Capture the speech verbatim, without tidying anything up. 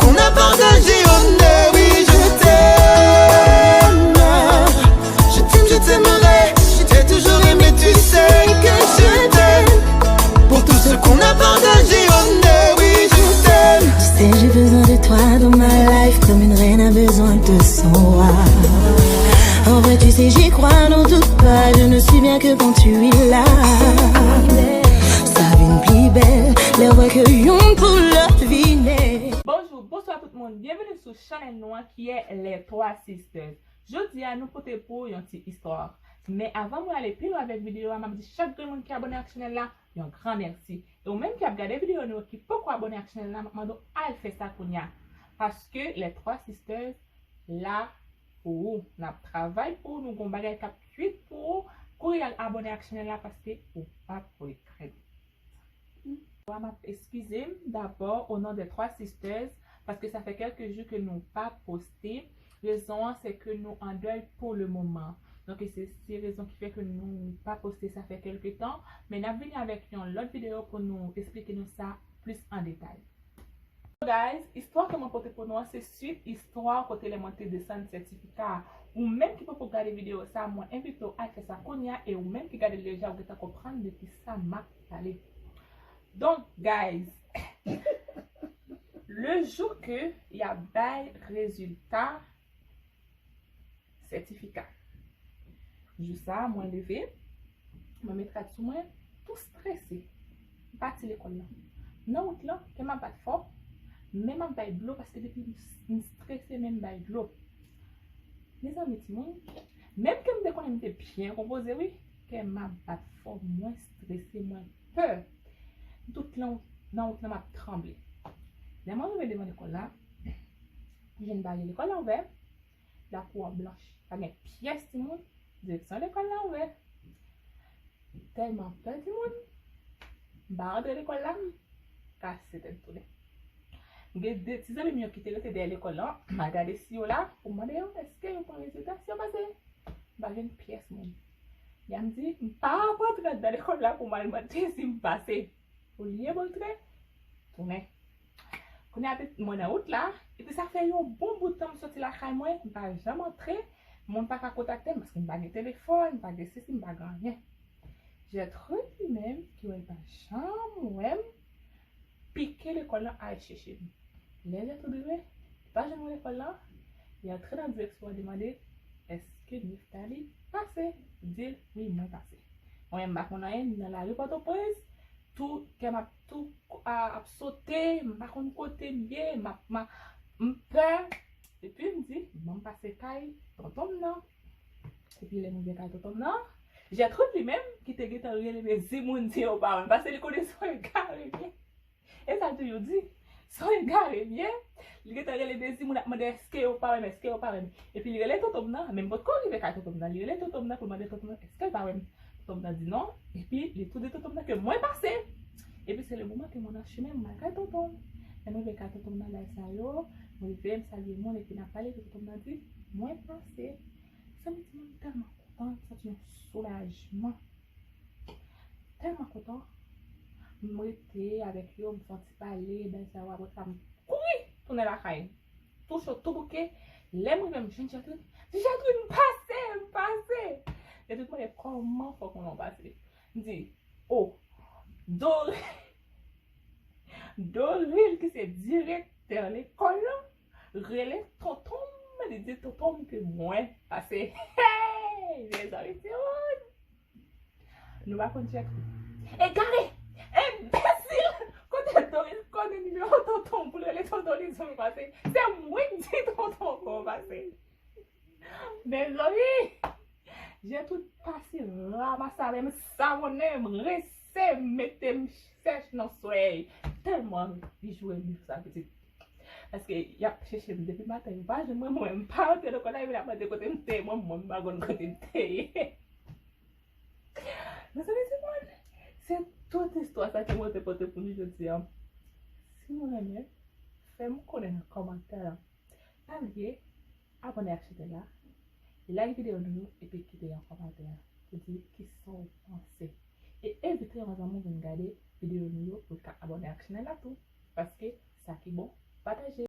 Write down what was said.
On a partagé honneur, oui, je t'aime. Je t'aime, je t'aimerai. Je t'ai toujours aimé, tu sais que je t'aime. Pour tout ce qu'on a partagé, honneur, oui, je t'aime. Tu sais, j'ai besoin de toi dans ma life comme une reine a besoin de son roi. En vrai, tu sais, j'y crois, n'en doute pas, je ne suis bien que quand tu es là. Sa vin pi bèl lè w wè ke youn pou lòt vini. Bonjou, bonswa tout moun. Byenveni sou chanèl nou an ki ye Les Trois Sisters. Jodi a, nou pote pou yon ti istwa. Men avan mwen ale pi lwen avèk videyo a, m ap di chak grenn moun ki abòne ak chanèl la yon gran mèsi. E ou menm ki ap gade videyo nou ki poko abòne ak chanèl la, m ap mande w al fè sa kounye a. Paske Les Trois Sisters la pou ou. N ap travay pou ou, nou gon bagay k ap kwit pou ou. Kouri al abòne ak chanèl la paske ou p ap regrèt. M ap eskize m dabò o non de Trois Sisters, paske sa fè kèlke jou ke nou pa poste. Rezon an, se ke nou an dèy pou le moman. Donk, se, se rezon ki fè ke nou pa poste, sa fè kèlke tan. Men n ap vini avèk yon lòt videyo pou nou esplike nou sa plis an detay. So, guys, istwa ke mwen pote pou nou an, se swit istwa kote lè mwen te desann sètifika a. Ou menm ki poko gade videyo sa, mwen envite w al fè sa kounye a, e ou menm ki gade l deja, ou gentan konprann de ki sa m ap pale. Donk, guys, le jou ke y ap bay rezilta sètifika. Jou sa a, mwen leve, mwen met rad sou mwen, tou strese. M pati lekòl la. Nan wout lan, kè m ap bat fò, men m ap bay dlo paske depi m, m strese, men m bay dlo. Mezanmi, timoun, menm ke m te konnen m te byen konpoze, wi, kè m ap bat fò, mwen strese, mwen pè. Tout lan, nan wout lan, m ap tranble. Lè mwen rive devan lekòl la, m jwenn baryè lekòl la ouvè, lakou an blanch. Pa gen pyès timoun, direksyon lekòl la ouvè. Tèlman pè timoun, m pa rantre lekòl la, m kase tèt tounen. M gen de ti zanmi m yo ki te rete dèyè lekòl la, m al gade si yo la, pou m mande yo, èske yo pran rezilta, si yo pase. M pa jwenn pyès moun. Ya m di, m pa ap rantre anndan lekòl la pou m al mande si m pase. Olye m antre, tounen. Kounye a, mwen nan wout la, epi sa fè yon bon bout tan m soti lakay mwen, m pa janm antre, moun pa ka kontakte m, paske m pa gen telefòn, m pa gen sesi, m pa gen anyen. Gertrude li menm, ki wè l pa janm wè m, pike lekòl lan al chèche m. Lè Gertrude rive, li pa jwenn mwen lekòl lan, li antre nan direksyon an, li mande, èske Nephtalie pase? M di l, wi, mwen pase. Mwen menm, m pa konn anyen, m nan lari Pòtoprens, tou, kè m ap tou a, ap sote, m pa konn kote m ye, m ap, m a, m pè. Epi m di, ban m pase kay tonton m nan. Epi lè m rive kay tonton m nan, Gertrude li menm, ki te gentan rele mezi moun, di yo pa wè m, paske li konnen son egare m ye. E sa l toujou di, son egare m ye. Li gentan rele mezi moun ap mande èske yo pa wè m, èske yo pa wè m. Epi li rele tonton m nan, men m potko rive kay tonton m nan. Li rele tonton m nan pou l mande tonton m nan èske l pa wè m. Tonton m nan di non. Epi li tou di tonton m nan ke mwen pase. Epi se le moman ke mwen nan chemen m al kay tonton m. Lè mwen rive kay tonton m nan, bagay sa yo, mwen rive, m salye moun, epi n ap pale, epi tonton m nan di, mwen pase. Sa vle di mwen tèlman kontan, m santi yon soulajman. Tèlman kontan. M rete avèk yo, m fè yon ti pale, bagay sa yo, apre sa, m kouri tounen lakay. Tou cho, tou bouke. Lè m rive, m jwenn Gertrude. M di, Gertrude, m pase, m pase. Gertrude mande, kòman fè w konnen w pase? M di, o, Doril, Doril ki se direktè lekòl lan, rele tonton m, li di tonton m ke mwen pase. Hey! Mezanmi, timoun! Nou pa konn Gertrude. Egare! Enbesil! Kote Doril konnen nimewo tonton m pou l rele tonton li di m pase? Se mwen k di tonton ke w pase. Mezanmi! Gertrude pase ramase avè m, savonnen m, rense m, mete m chèch nan solèy. Tèlman li joure m sa, pitit. Paske y ap chèche m depi maten, yo pa jwenn mwen, mwen menm m pa rantre lekòl la, epi y ap mande kote m te ye, mwen menm m pa konn kote m te ye. Mezanmi, se mwen, se tout istwa sa ke mwen te pote pou nou jodi a. Si nou renmen, fè m konnen nan kòmantè a. Pa bliye abòne ak chanèl la, like videyo nou yo, epi kite yon kòmantè pou di kisa w panse. E envite yon zanmi w vin gade videyo nou yo pou l ka abòne ak chanèl la tou, paske sa ki bon, pataje.